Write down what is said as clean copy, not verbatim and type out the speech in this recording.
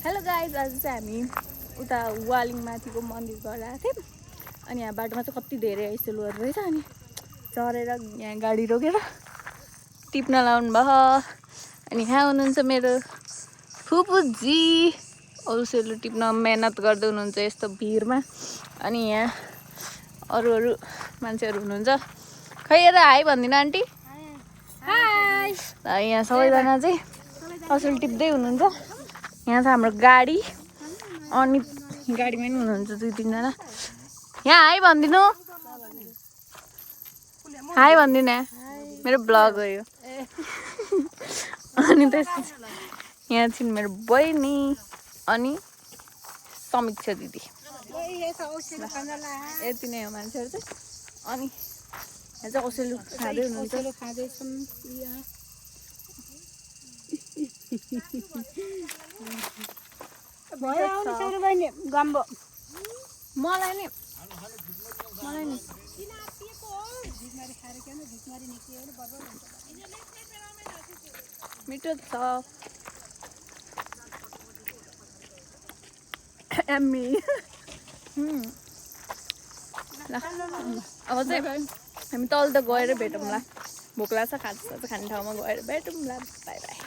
Hello guys, आज चाहिँ हामी उता वालिङ माथिको मन्दिर गएर आएको थियौँ। अनि यहाँ बाटोमा चाहिँ कति धेरै ऐसेलुहरू रहेछ। अनि चढेर यहाँ गाडी रोकेर टिप्न लाउनु भयो। अनि यहाँ हुनुहुन्छ मेरो फुपूजी, औसेलु टिप्न मेहनत गर्दै हुनुहुन्छ यस्तो भिरमा। अनि यहाँ अरू मान्छेहरू हुनुहुन्छ। खै यता हाई भनिदिनु आन्टी। हाई। यहाँ सबैजना चाहिँ औसेलु टिप्दै हुनुहुन्छ। यहाँ छ हाम्रो गाडी, अनि गाडीमा पनि हुनुहुन्छ 2-3 जना। यहाँ हाई भनिदिनु, हाई भनिदिनु, मेरो ब्लग हो यो। अनि त्यसपछि यहाँ चाहिँ मेरो बहिनी अनि समीक्षा दिदी। यति नै हो मान्छेहरू चाहिँ। अनि यहाँ चाहिँ औसेलु खाँदै हुनुहुन्छ। मलाई नि मिठो छ। एम्मी अब चाहिँ हामी तल त गएर भेटौँला। भोक लाग्छ, खान्छ खाने ठाउँमा गएर भेटौँला। By by.